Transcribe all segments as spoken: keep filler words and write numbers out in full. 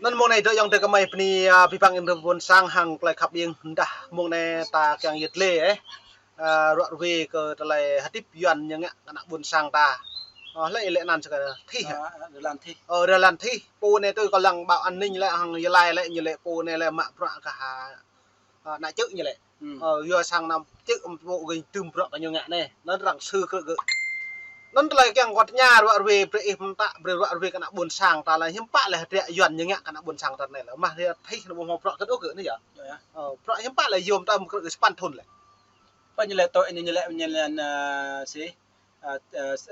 Anŭn mông anai dŏ ayŏng adơi kơmơi bơni, a, abih bang ƀing ƀôn sang hăng tơlơi khăp ƀing, dah mông anai ta kiăng yơh lĕ, ơ. A, ruă ruê kơ tơlơi hơdip Yuan ñu ngă kơ ană ƀôn sang ta. Ơ, lĕ lĕ anăn sơkă thih, ơ. Ơ, rơlan thih. Ơ, rơlan thih. Pô anai tui kơ lăng báo an ninh lĕ hăng Gia Lai lĕ ñu lĕ pô anai lĕ mă bruă kơ ha, a, ană čư̆ ñu lĕ. Ơ, yua sang ană čư̆ pô gơ̆ tŭm bruă kơ ñu ngă anai. Anŭn arăng sư krư̆ gơ̆. Anŭn tơlơi kiăng kơ tơña ruă ruê brơi ih pơtă brơi ruă ruê kơ ană ƀôn sang ta lĕ hiư̆m pă lĕ hơdră Yuan ñu ngă kơ ană ƀôn sang ta anai lĕ. Mă rơlan thih anŭn ƀu hmâo bruă kơ ôh gơ̆ anai yơh. Ơ, bruă hiư̆m pă lĕ yôm ta mơ̆ krư̆ gơ̆ sapăn thŭn lĕ. Pơ ñu lĕ tơl ñu lĕ ñu lĕ ană si, a,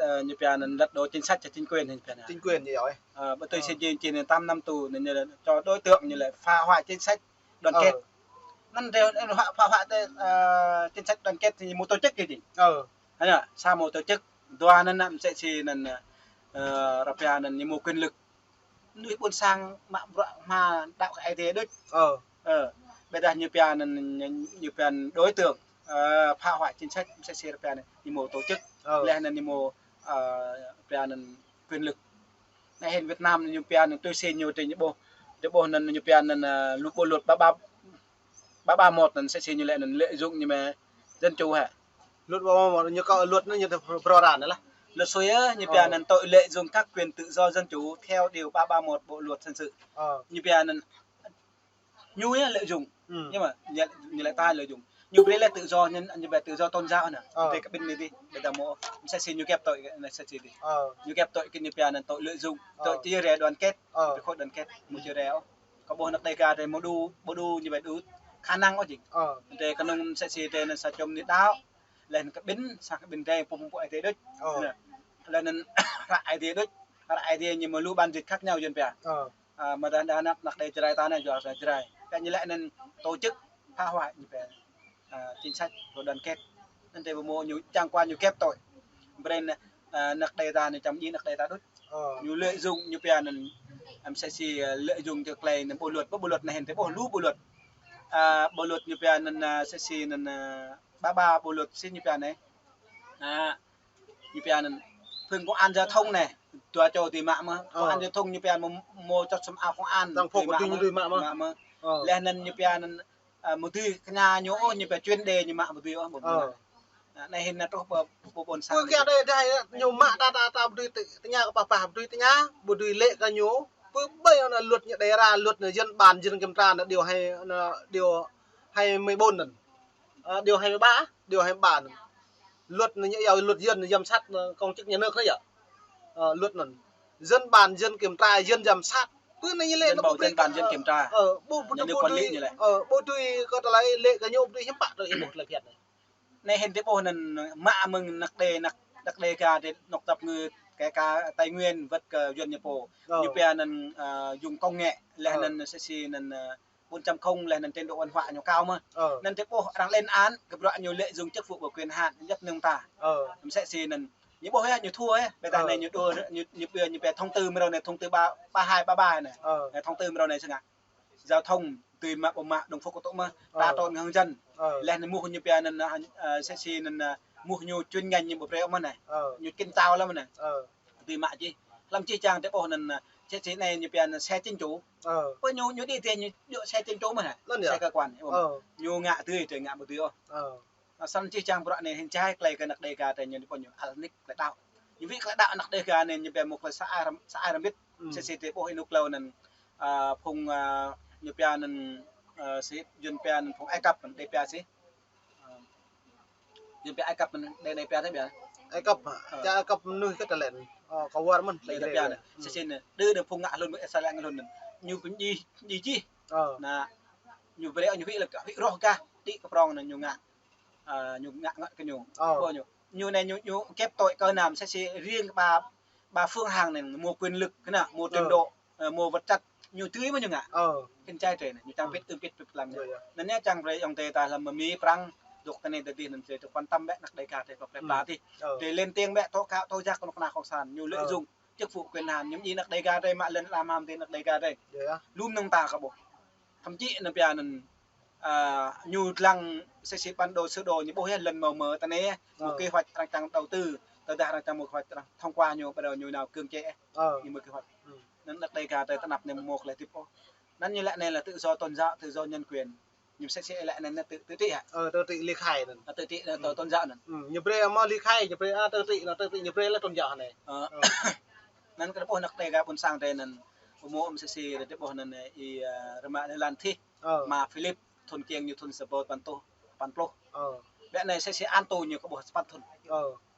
a, ñu pia anŭn lật đổ chính sách cho chính quyền ñu pia anŭn. Chính quyền ñu yơh. Ơ, ƀu tui si jing jing anŭn tám năm tù anŭn ñu lĕ cho đối tượng ñu lĕ phá hoại chính sách đoàn kết. Anŭn tơ, ơ, phá, phá hoại tơ, ơ, chính sách đoàn kết ñu mơ̆ tổ chức kơ jing. Ơ. Anŭn, sa mơ̆ tổ chức, dua anŭn mơsĕ si anŭn, ơ, rơpa anŭn ñu mơ̆ quyền lực. Mơnuih ƀôn sang mă bruă hmua đaŏ kơ Aê Diê đôč. Ơ. Ơ, ƀiădah ñu pia anŭn, ñu pia anŭn đối tượng, ơ, phá hoại chính sách mơsĕ si rơpa anŭn ñu mơ̆ tổ chức. Ơ. Leh anŭn ñu mơ̆, ơ, pia anŭn quyền lực. Anai hĭn Việt Nam ñu pia anŭn tui si ñu tơ ñu ƀuh, ñu ƀuh anŭn ñu pia anŭn, ơ, lu-, bộ luật ba ba, ba ba một anŭn mơsĕ si ñu lĕ anŭn lợi dụng ñu mơ̆ dân chủ hă. Luật ba ba một ñu kơ luật anŭn ñu tơ pơrô ran anŭn lah. Luật sư yơh, ñu pia anŭn tội lợi dụng các quyền tự do dân chủ theo điều ba ba một Bộ luật hình sự. Ơ. Ñu pia anŭn ñu yơh lợi dụng. Nhưng mà ñu, ñu lĕ ta lợi dụng. Ñu brơi lĕ tự do, ñu, ñu brơi tự do tôn giáo anŭn. Ơ. Brơi kơ ƀing anai dih, ƀiădah mơ̆, mơsĕ si ñu kep tội, anai mơsĕ si dih. Ơ. Ñu kep tội kơ ñu pia anŭn tội lợi dụng, ơ, tội chia rẽ đoàn kết, ơ, khối đoàn kết, mơ̆ chia rẽ ôh. Kơ ƀuh anăk Đêga tơ mơ̆ đu, ƀu đu ñu ƀu đu khả năng ôh jing. Ơ. Tơ kơnơ̆ng mơsĕ si tơ anŭn sa čô mơnuih đaŏ, leh anŭn kơ ƀing, sa kơ ƀing tơ pơpŭ pơpŭ Aê Diê đôč. Ơ. Anŭn, anŭn, hră Aê Diê đôč, hră Aê Diê ñu mơ̆ lu bản dịch khác nhau Yuan pia. Ơ. A, mơ̆ dah, dah anăk, anăk Đê Jrai ta anai yua sa Jrai. Kơ ñu lĕ anŭn tổ chức phá hoại ñu pia. A, chính sách của đoàn kết. Anŭn tơ ƀu mơ̆ ñu čang kơ ñu kep tội. Brơi anŭn, a, anăk Đê ta anŭn čang jing anăk Đê ta đôč. Ơ. Ñu lợi dụng ñu pia anŭn, a, mơsĕ si, a, lợi dụng tơ tơlơi anŭn bộ luật, bộ luật anai hĭn tơ ƀuh lu bộ luật. A, bộ luật ñu pia anŭn, a, mơsĕ si anŭn, a, ba ba bộ luật si ñu pia anai. A, ñu pia anŭn phường công an giao thông anai, dua čô dưi mă mơ̆n. Ơ. Công an giao thông ñu pia mơ̆, mơ̆ čŏt sum ao công an. Tăng phúc dưi mă dưi mơ̆n. Dưi mă mơ̆n. Ơ. Leh anŭn ñu pia anŭn, a, mơ̆ dưi kơ ñu ôh, ñu pia chuyên đề ñu mă mơ̆ dưi ôh, ƀu mơ̆n. Ơ. Anai hĭn anŭn truh pơ, pơ ƀôn sang. Ơ, kiăng đơi đơi, ñu mă ta, ta, ta ƀu dưi tơ-, tơña kơ pah pah, ƀu dưi tơña, ƀu dưi lĕ kơ ñu. Pơ ƀơi anŭn luật ñu đề ra, luật anŭn dân bàn, dân kiểm tra, anŭn điều hai, anŭn điều hai mươi bốn anŭn. Ơ, điều hai mươi ba, điều hai mươi ba anŭn. Luật anŭn ñu yua luật dân, giám sát, anŭn công chức nhà nước anŭn yơh. Ơ, luật anŭn. Dân bàn, dân kiểm tra, dân giám sát. Pơ anai ñu lĕ dân bầu, dân bàn, dân kiểm tra. Ơ, ƀu, ƀu, nhà nước quản lý ñu lĕ. Ơ, ƀu dưi kơ tơlơi lĕ kơ ñu ƀu dưi hiư̆m pă tơ ih ƀuh tơlơi phiăn anai. Anai hĭn tơ ƀuh anŭn mă mơ̆ng anăk Đê, anăk, anăk Đêga tơ anŏ dăp ngui kơ, kơ Tây Nguyên wơ̆t kơ Yuan ñu pô. Ơ. Ñu pia anŭn, a, dùng công nghệ, leh anŭn mơsĕ si anŭn, a, bốn chấm không leh anŭn trình độ văn hóa ñu cao mơ̆n. Ơ. Anŭn tơ ƀuh arăng lên án kơ bruă ñu lợi dụng chức vụ và quyền hạn djŏp mơnơ̆ng ta. Ơ. Mơsĕ si anŭn ñu ƀuh yơh, ñu thua yơh. Ƀiădah anai ñu đua, ñu, ñu, ñu pia thông tư mrâo anai, thông tư ba, ba hai ba ba anai. Ơ. Anai thông tư mrâo anai sơngă. Giao thông, dưi mă ƀu mă, đồng phục kơ tŭ mơ̆n. Ơ. Ta trộn hăng dân. Ơ. Leh anŭn mơ̆ ñu pia anŭn, a, a, mơsĕ si anŭn, a, mơ̆ ñu chuyên ngành ñu ƀu brơi ôh mơ̆n anai. Ơ. Ñu kín tao lăm mơ̆n anai. Ơ. Dưi mă čih. Hlăm čih čang tơ ƀuh anŭn, a, mơsĕ si anai ñu pia anŭn xe chính chủ. Ơ. Pơ ñu, ñu đĭ tơ ñu djŏ xe chính chủ mơ̆n anai. Anŭn yơh. Xe cơ quan. Ơ. Ñu ngă dưi, tơ ngă ƀu dưi ôh. Ơ. Asal čih čang bruă anai hĭn čai tơlơi kơ anăk Đêga tơ ñu pô ñu ăl nik tơlơi đaŏ. Ñu wĭ tơlơi đaŏ anăk Đêga anai ñu pia mơ̆ tơlơi sa ai rơm-, sa ai rơmbit. Hmm. Mơsĕ si tơ ƀuh ênuk hlâo anŭn, a, phung, a, ñu pia anŭn, a, si, Yuan pia anŭn phung Ai Cập anŭn Đê pia si. A, Yuan pia Ai Cập anŭn Đê, Đê pia tơ pia. Ai Cập hă? Ơ. Čang Ai Cập mơnuih kơ tơlơi anŭn. Ơ, kơ war mơ̆n, Đê tơlơi pia anŭn. Hmm. Mơsĕ si anŭn. Đơ anŭn phung ngă hlŭn ƀơi Israel ngă hlŭn anŭn. Ñu pơjing, pơjing čih. Ơ. Anŭn, ñu brơi ñu wĭ lăk, wĭ roh gah, đĭ kơ prong anŭn ñu ngă. A, ñu ngă ngă kơ ñu. Ơ. Ƀuh ñu. Ñu anai ñu, ñu kep tội kơ anŭn mơsĕ si riêng ba, ba Phương Hằng anai mơ̆ quyền lực kơ anŭn, mơ̆ trình độ, ơ, mơ̆ vật chất, ñu dưi mơ̆ ñu ngă. Ơ. Kơ čai tơ anai, ñu čang pĭt ưm pĭt pĭt lăm anai. Ơ, yơh. Anŭn yơh čang brơi ayŏng adơi ta hlăm Mi Prăng, dŏ tơ anai tơ dih anŭn brơi tơ quan tâm bĕ anăk Đêga tơ pơ plei pla dih. Ơ. Brơi lên tiếng bĕ thâo khă thâo jak kơ anŏ kơna cộng sản, ñu lợi dụng chức vụ quyền hạn, ñu mơjing anăk Đêga tơ mă lŏn ala mơ̆n tơ anăk Đêga tơ. Yơh. Lu mơnơ̆ng ta kơ ƀuh. Thậm chí anŭn pia anŭn, a, ñu lăng mơsĕ si bản đồ sơ đồ ñu ƀuh yơh lŏn mơ̆ mơ̆ tơ anai, mơ̆ kế hoạch arăng čang đầu tư, tơdah arăng čang mơ̆ kế hoạch arăng thông qua ñu bắt đầu ñu nao cưỡng chế. Ơ. Ñu mơ̆ kế hoạch. Hmm. Anŭn anăk Đêga tơlơi tơnap anai mơ̆ mơ̆ tơlơi tip ôh. Anŭn ñu laĭ anai là tự do tôn giáo, tự do nhân quyền. Ñu msĕ si laĭ anŭn tự, tự trị hă? Ơ, tự trị ly khai anŭn. Ơ, tự trị, ơ, tôn giáo anŭn. Ơ, ñu brơi mơ̆ ly khai, ñu brơi, ơ, tự trị, anŭn tự trị, ñu brơi là tôn giáo anai. Ơ. Ơ. Anŭn kơ ƀuh anăk Đêga ƀôn sang tơ anŭn. Ƀu mơ̆ msĕ si tơ ƀuh anŭn, ơ, ih, ơ, rơma lĕ Lan Thih. Ơ. Ama Philip, thŭn kiăng ñu thŭn sapăn rơtuh sapăn pluh. Ơ. Ƀĕ anai msĕ si An Tô ñu kơ ƀuh sapăn thŭn. Ơ.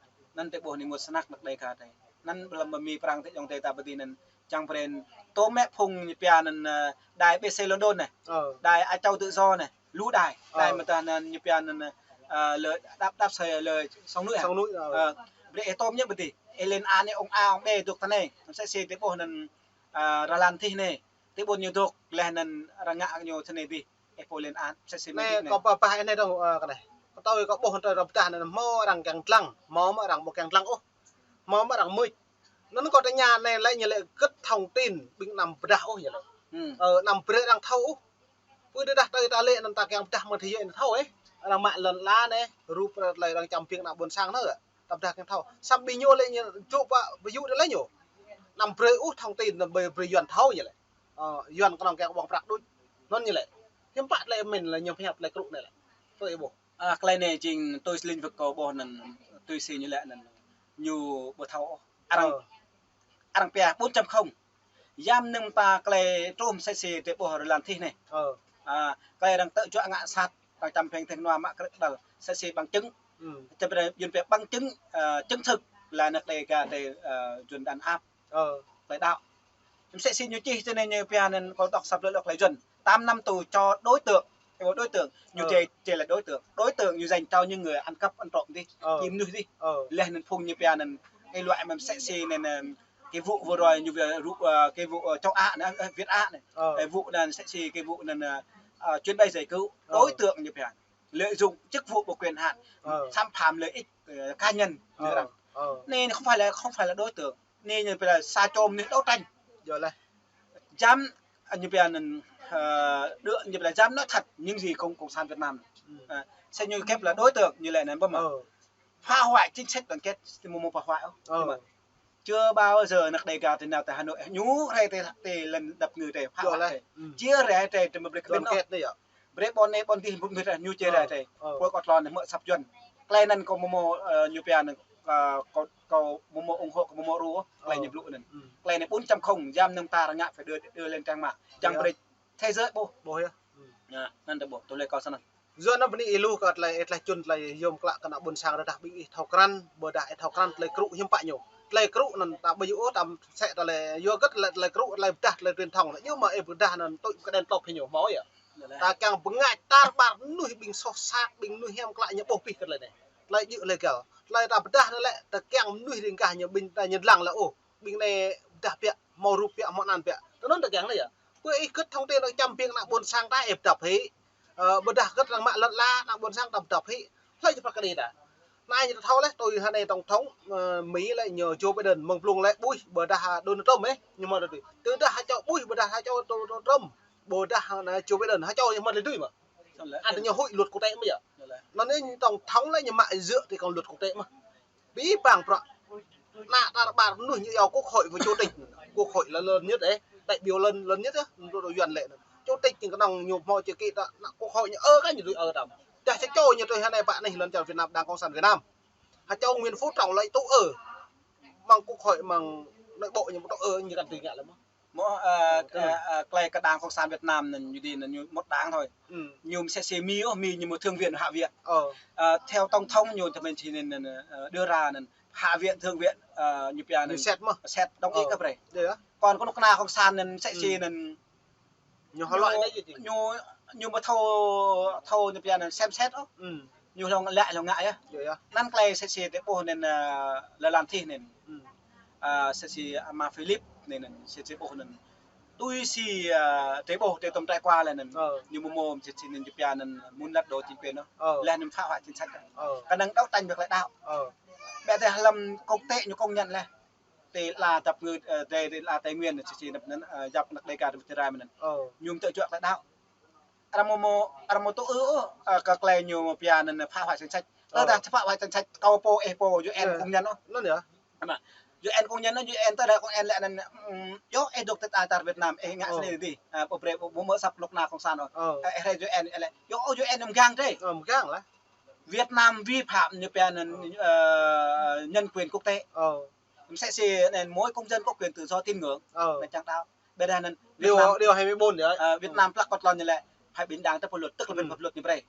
Anŭn tơ ƀuh anai mơ̆ snăk anăk Đêga tơ. Anŭn ƀlŏm mơ̆ mĭ prang tơ ayŏng adơi ta ƀơi adih anŭn čang pren. Tơl mĕ phung ñu pia anŭn, ơ, đài B B C London anai. Ơ. Đài Á Châu Tự Do anai. Lu đài. Ơ. Đài mơta anŭn ñu pia anŭn, ơ, lơ đăp, đăp sơi lơ sông núi hă? Sông núi, ơ. Ơ. Brơi ih tơl mơ̆ ƀơi adih. Ih lên án anai ông A, ông B dŏ tơ anai. Msĕ si tơ ƀuh anŭn, ơ, rơlan thih anai. Tơ ƀuh ñu dŏ leh anŭn rơngă ñu tơ anai adih. Ih pô lên án, msĕ si anai, mơ̆ anai. Kâo pơpă anai dong, ơ, kơ anai. Kâo tui kâo ƀuh tơ rơbdah anai, mơ̆ arăng kiăng lăng, mơ̆ mơ̆ arăng ƀu kiăng lăng ôh. Mơ̆ mơ̆ arăng mưč. Anŭn kâo tơña anai lĕ ñu lĕ gĭt thông tin, ƀing anăm pơdah ôh ñu lĕ. Hmm. Ơ, anăm brơi arăng thâo ôh. Pơ tơdah tui ta lĕ anŭn ta kiăng pơdah mơ̆ng tơlơi anŭn thâo, ơ. Arăng mă lŏn ala anai, rup tơlơi arăng čăm biêng anăk ƀôn sang anŭn. Ta pơdah kiăng thâo. Samơ̆ ƀing ñu lĕ ñu čuh pă ƀu yua tơlơi ñu. Anăm brơi ôh thông tin, anăm brơi, brơi Yuan thâo ñu lĕ. Ơ, Yuan kơnơ̆ng kiăng ƀơ̆ng prăk đôč. Anŭn ñu lĕ. Hiư̆m pă tơlơi mĭn lĕ ñu pơhiăp tơlơi krŭ anai lĕ. Tui ih ƀuh. Ơ, tơlơi anai jing tui lĩnh vực kâo ƀuh anŭn, tui si ñu lĕ anŭn. Ñu ƀu thâo ôh. Arăng, ơ, arăng pia bốn chấm không. Yam anŭn ta tơlơi truh msĕ si tơ ƀuh rơlan thih anai. Ơ. Ơ, tơlơi arăng tơjuă ngă sat, arăng čăm biêng tơheng nua mă krư̆ đăl, msĕ si bằng chứng. Hmm. Čăm biêng, Yuan pia bằng chứng, ơ, chứng thực là anăk Đêga tơ, ơ, Yuan đàn áp. Ơ. Tơlơi đăo. Msĕ si ñu čih tơ anai ñu pia anŭn kâo đŏk săp lơ lŏk tơlơi Yuan. Tám năm tù cho đối tượng. Ơ, đối tượng. Ñu, ơ, chê, chê là đối tượng. Đối tượng ñu dành cho những người ăn cắp, ăn trộm adih. Ơ. Či mơnuih adih. Ơ. Leh anŭn phung ñu pia anŭn cái loại mà msĕ si anŭn, anŭn, cái vụ vừa rồi ñu vừa, ơ, cái vụ, ơ, châu Á anŭn, ơ, Việt Á anŭn. Ơ. Cái vụ anŭn msĕ si cái vụ anŭn, ơ, ơ, chuyến bay giải cứu. Ơ. Đối tượng ñu pia lợi dụng chức vụ và quyền hạn, ơ, xâm phạm lợi ích, ơ, cá nhân. Ơ. Arăng. Ơ. Anai không phải là, không phải là đối tượng. Anai ñu pia là sa čô mơnuih đấu tranh. Yơh lĕ. Dám, à, ñu pia anŭn, ơ, được, ñu pia là dám nói thật những gì cộng, cộng sản Việt Nam. Ừ. À, msĕ ñu kep là đối tượng ñu lĕ anŭn ƀơ̆ng mơ̆. Ơ. Phá hoại chính sách đoàn kết, mơ̆ mơ̆ phá hoại ôh. Ơ. Nhưng mà chưa bao giờ anăk Đêga tơ anai tơ Hà Nội, ñu rai tơ, tơ lŏn đăp ngư tơ, phá hoại tơ. Yơh lĕ. Ừ. Chia rẽ tơ, tơ mơ̆ brơi kơ đoàn kết anai yơh. Brơi ƀôn anai ƀôn adih ƀu mĭt ñu chia rẽ tơ. Ơ. Pô kơ tlôn anai mơ̆ săp Yuan. Tơlơi anŭn kâo mơ̆ mơ̆, ơ, ñu pia anŭn, ơ, kâo, kâo mơ̆ mơ̆ ủng hộ, kâo mơ̆ mơ̆ ru, tơlơi, ơ, ñu blŭ anŭn. Ừ. Tơlơi anai bốn chấm không, yam anŭn ta rơngă phải đưa, đưa lên trang mạng. Čang, ơ, brơi thế giới ƀuh. Ƀuh yơh. Ừ. Anŭn, anŭn tơ ƀuh, tơlơi kâo sa anŭn. Yua anŭn bơni ih lu kơ tơlơi, ih tơlơi čun tơlơi yôm klă kơ anăk ƀôn sang rơđah ƀing ih thâo krăn, ƀôdah ih thâo krăn tơlơi krŭ hiư̆m pă ñu. Tơlơi krŭ anŭn ta ƀu yua ôh, ta mơsĕ tơlơi yua gĭt tơlơi, tơlơi krŭ, tơlơi pơdah, tơlơi truyền thông. Yua mơ̆ ih pơdah anŭn tui kơđen tlŏp hĭ ñu, mơ̆ yơh. Tơlơi. Ta kiăng pơngač tar ƀar mơnuih ƀing soh sat, ƀing mơnuih hiam klă ñu ƀuh pih kơ tơlơi anai. Tơlơi djơ̆ tơlơi găl. Tơlơi ta pơdah anŭn lĕ, ta kiăng mơnuih riêng gah ñu ƀing ta ñu lăng lĕ ôh. Ƀing anai pơdah biă, hmâo rup biă, hmâo anăn biă. Tui anŭn ta kiăng anai yơh. Pơ ih gĭt thông tin anŭn čăm biêng anăk ƀôn sang ta ih pơdŏp hĭ. Ơ, ƀôdah gĭt arăng mă lŏn ala, anăk ƀôn sang ta pơdŏp hĭ. Hlơi či prăk kơđi ta. Anai ñu thâo lĕ, tui hơnai tổng thống, ơ, Mi lĕ ñu Joe Biden, mơ̆ng blung lĕ ƀuh, ƀôdah, ơ, Donald Trump, ơ, ñu mă tui. Tơdah ha čô ƀuh, ƀôdah ha čô Donald Trump, ƀôdah, ơ, Joe Biden, ha čô ñu mă tui mơ̆. Anŭn ñu huĭ luật quốc tế mơ̆ yơh. Anŭn anai tổng thống lĕ ñu mă dựa trên con luật quốc tế mơ̆. Ƀing ih păng prăk. Anăk tar ƀar mơnuih ñu iâu quốc hội với chủ tịch. Quốc hội là lớn nhất đấy. Đại biểu lớn, lớn nhất á. Ñu đô Yuan lĕ. Chủ tịch ñu kơnơ̆ng ñu hmâo chữ ký ta. Anăk quốc hội ñu ơ kơ ñu tui ơ tăm. Dah sa čô ñu tui hơnai pă anai lŏn čar Việt Nam, Đảng Cộng sản Việt Nam. Ha čô Nguyễn Phú Trọng lĕ tŭ ơ. Mơ̆ng quốc hội, mơ̆ng nội bộ ñu tŭ ơ, ñu kăn tui ngă lĕ mơ̆. Mơ̆, ơ, ơ, tui anŭn. Ơ, ơ, tơlơi kơ Đảng Cộng sản Việt Nam anŭn ñu dih anŭn ñu một đảng thôi. Ừ. Ñu mơsĕ si Mi ôh, Mi ñu mơ̆ thượng viện, hạ viện. Ơ. Ơ, theo tổng thống ñu tơmen či anŭn, anŭn, ơ, đưa ra anŭn hạ viện, thượng viện, ơ, ñu pia anŭn ñu xét mơ̆. Xét đồng ý, ơ, kơ brơi. Yơh. Còn kơnuk kơna Cộng sản anŭn mơsĕ si, ừ, anŭn Ñu hơlơi ñu, anai yơh jing. Ñu, ñu ƀu thâo, thâo ñu pia anŭn xem xét ôh. Ừ. Ñu hlŏng lĕ hlŏng ngă yơh. Yơh, yơh. Anŭn tơlơi mơsĕ si tơ ƀuh anŭn, ơ, lơlan thih anŭn. Ừ. Ơ, mơsĕ si ama Philip anŭn, anŭn, mơsĕ si ƀuh anŭn. Tui si, ơ, tơ ƀuh tơ tơm trải qua lĕ anŭn. Ờ. Ñu mơ̆ mơ̆ mơsĕ si anŭn ñu pia anŭn muốn lật đổ chính quyền ôh. Ờ. Lĕ anŭn phá hoại chính sách. Ờ. Kơnơ̆ng đấu tranh với tơlơi đăo. Ờ. Ƀĕ tơ hlăm quốc tế ñu công nhận lĕ. Tơ ala dăp ngư, ơ, tơ, tơ ala Tây Nguyên, mơsĕ si anŭn, ơ, djŏp anăk Đêga tơ Jarai mơ̆n anŭn. Ơ. Ñu mơ̆ tơjuă tơlơi đăo. Arăng mơ̆ mơ̆, arăng mơ̆ tŭ ư ôh, ơ, kơ tơlơi ñu pia anŭn phá hoại chính sách. Ơ. Tơdah phá hoại chính sách, kâo pô, ih pô, U N, ơ, công nhận ôh. Anŭn yơh. Anŭn. U N công nhận, U N tơ đa công nhận lĕ anŭn, ưm, yua ih dŏ tơ atar Việt Nam, ih ngă sơnai dih. Ơ, pơbrơi, pơmơ̆ săp kơnuk kna cộng sản. Ơ. Ih rai U N lĕ, yua U N mơgang tơ. Ơ, mơgang lah. Việt Nam vi phạm ñu pia anŭn, ơ, nhân quyền quốc tế. Msĕ si anŭn mỗi công dân có quyền tự do tín ngưỡng. Anŭn čang đao. Ƀiădah anŭn Việt Nam, điều hai mươi bốn đấy. Ơ, Việt Nam plăk kơ tlôn ñu lĕ phải bình đẳng trước pháp luật, tức là bên pháp luật ñu brơi.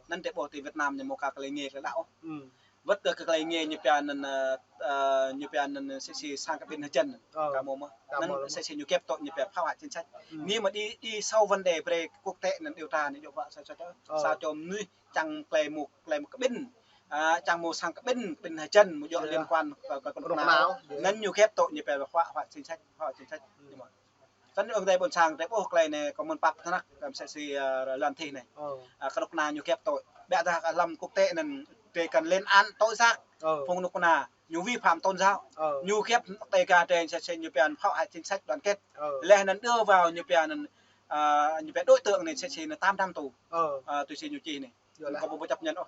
Anŭn tơ ƀuh tơ Việt Nam ñu mơ̆ ka kơ lĕ ngê kơ đao. Wơ̆t kơ kơ lĕ ngê ñu pia anŭn, ơ, ơ, ñu pia anŭn msĕ si sang kơ ƀing hơjăn. Ka mơ̆ mơ̆. Anŭn msĕ si ñu kĕp tŏ ñu pia phá hoại chính sách. Anai mơ̆ đi, đi sâu vấn đề brơi quốc tế anŭn điều tra anŭn yua ƀă sa čô, sa čô mơnuih čang klei mơ̆, klei mơ̆ kơ ƀing, ơ, čang mơ̆ sang kơ ƀing, ƀing hơjăn mơ̆ yua liên quan kơ, kơ kơnuk kơna. Anŭn ñu kĕp tŏ ñu pia phá hoại chính sách, phá hoại chính sách. Snăn ƀing ta ƀôn sang ta ƀuh klei anai kơ mơ̆n pap tơnăk, msĕ si, ơ, Lan Thih anai. Ơ, kơnuk kơna ñu kĕp tŏ. Ƀiădah kơ lăm quốc tế anŭn ta kăn lên án tội ác. Phung kơnuk kơna ñu vi phạm tôn giáo. Ñu kĕp tơ ka tơ msĕ si ñu pia phá hoại chính sách đoàn kết. Leh anŭn đưa vào ñu pia anŭn, ơ, ñu pia đối tượng anai msĕ si anŭn tám năm tù. Ơ, tui si ñu čih anai. Kâo ƀu chấp nhận ôh.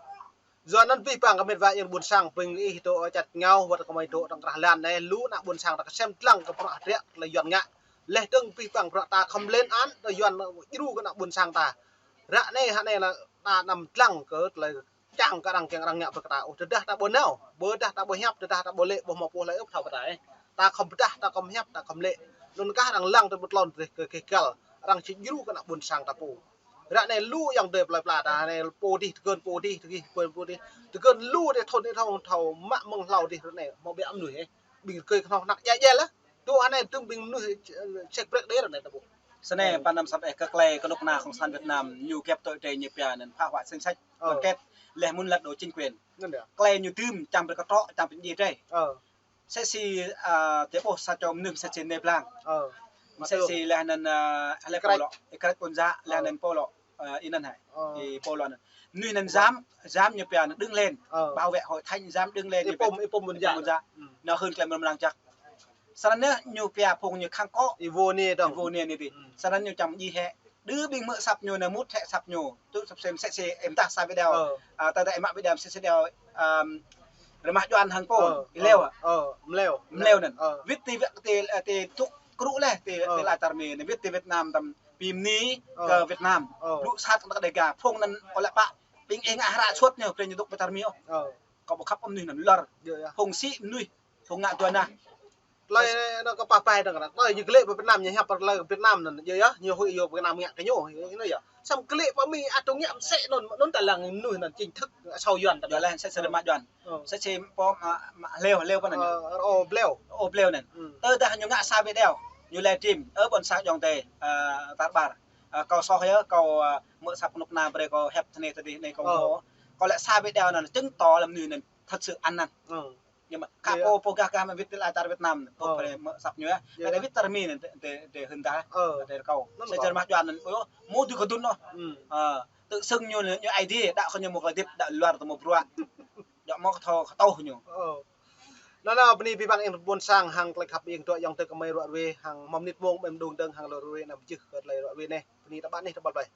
Yua anŭn abih bang kơ met wa ayŏng ƀôn sang ƀing ih dŏ čar ngao wơ̆t kơ mơi dŏ tơ̆ng krah lan anai, lu ană ƀôn sang ta kơsem dlăng kơ bruă hơdră tơlơi Yuan ngă. Leh dơ̆ng abih bang bruă ta khŏm lên án tơ Yuan djru kơ ană ƀôn sang ta. Ră anai hă anai lĕ ta anăm dlăng kơ tơlơi čang kơ arăng kiăng arăng ngă brơi kơ ta. Ơ, tơdah ta ƀu nao, ƀôdah ta ƀu hiăp, tơdah ta ƀu lĕ, ƀu hmâo pô hlơi ôh thâo kơ ta ĕh. Ta khŏm pơdah, ta khŏm hiăp, ta khŏm lĕ. Anŭn kah arăng lăng tơ ƀơi tlôn dih kơ gêh găl. Arăng či djru kơ ană ƀôn sang ta pô. Ră anai lu ayŏng adơi plơi pla ta anai pô dih tơgơ̆n pô dih, tơgih pô dih. Tơgơ̆n lu dih thôn dih thôn thâo mă mơ̆ng hlâo dih ră anai hmâo ƀiă mơnuih ĕh. Ƀing rơgơi kơhnâo hơnăk djai djai lah. Dŏ anai tơm ƀing mơnuih čĕk brek đơi ră anai ta ƀuh. Snăn pă năm săp ĕh kơ klei kơnuk kơna cộng sản Việt Nam ñu kĕp tŏ drơi ñu pia anŭn phá hoại chính sách đoàn kết leh mơ̆n lật đổ chính quyền. Klei ñu dưm čang brơi kơ trŏ čang brơi djai drơi. Msĕ si, ơ, ta ƀuh sa čô mơnuih msĕ si anai blang. Msĕ si leh anŭn, ơ, leh pô lŏ, ih krăč ƀôn djă, leh anŭn pô lŏ, ơ, ih anŭn hai. Ih pô lŏ anŭn. Mơnuih anŭn djam, djam ñu pia anŭn đứng lên. Bảo vệ hội thánh djam đứng lên. Ih pô, ih pô ƀôn djă. Anŭn hưn klei mơ̆ng mơnăng čăk. Snăn anai ñu pia phung ñu khăng kŏ. Ih vô anai dơ̆ng. Ih vô anai anai dih. Snăn ñu čăm djai hĕ. Đơ ƀing mơ̆ săp ñu anai mŭt hĕ săp ñu. Tŭ săp sem msĕ si em tah sa video. Ơ, tơdah em mă video msĕ si video, ơ, Rơmah Djuan hăng pô. Ơ, Ih Leo ơ, ơ, Mleo. Mleo anŭn. Wĭt tơ, wĭt tơ, tơ tŭk krŭ leh tơ, tơ lai tar mi anai wĭt tơ Việt Nam tơm pim ni kơ Việt Nam. Blŭ sat kơ Đêga phung anŭn kơ lĕ pă ƀing ih ngă hră suôt ñu, brơi ñu dŏ pơ tar mi ôh. Kâo ƀu khăp mơnuih anŭn lor. Phung sĭ mơnuih, phung ngă dua nah. Tơlơi anŭn kơ pah pai dơ̆ng kơ anŭn. Tơlơi ñu glĕ pơ Việt Nam, ñu hiăp pơ tơlơi Việt Nam anŭn. Yơh, yơh, ñu huĭ yơh Việt Nam ngă kơ ñu, yơh, yơh. Samơ̆ glĕ pơ Mi ăt tŭ ngă msĕ anŭn, anŭn ta lăng mơnuih anŭn chính thức, asâo Yuan ta. Yua leh msĕ si Rơmah Djuan. Msĕ si pô, mă, mă Leo, Leo pơ anŭn. Ơ, ơ, Bleo. Ơ, Bleo anŭn. Tơdah ñu ngă sa video, ñu livestream, ơ, ƀôn sang ayŏng adơi, ơ, tar ƀar. Ơ, kâo soh yơh, kâo, ơ, mơ̆ săp kơnuk kơna brơi kâo hiăp tơ anai tơ dih anai kâo mơ̆. Kâo lĕ sa video anŭn chứng tỏ lăm mơnuih anŭn thật sự ăn năn. Nhưng mà kơ pô, pô gah gah mă wĭt tơ lai tar Việt Nam, pô brơi mơ̆ săp ñu yơh. Ƀiădah wĭt tar mi anŭn, tơ, tơ, tơ hưn tah, tơ kâo. Msĕ si Rơmah Djuan anŭn, ôh, mơ̆ dưi kơdŭn ôh. Ơ, tự xưng ñu, ñu Aê Diê, đă kơ ñu mơ̆ kơ dip, đă luar tơ mơ̆ bruă. Djŏ mơ̆ kơ thâo, kơ tŏh ñu. Ơ. Anŭn, anŭn, bơni abih bang ayŏng ƀôn sang hăng tơlơi khăp ƀing dŏ ayŏng adơi kơ mơi ruă ruê, hăng mơ̆ng mơnit mông ƀơi mơđung dơ̆ng hăng lŏ ruê anăm jưh kơ tơlơi ruă ruê anai. Bơni ta ƀă anih ta ƀăl blai.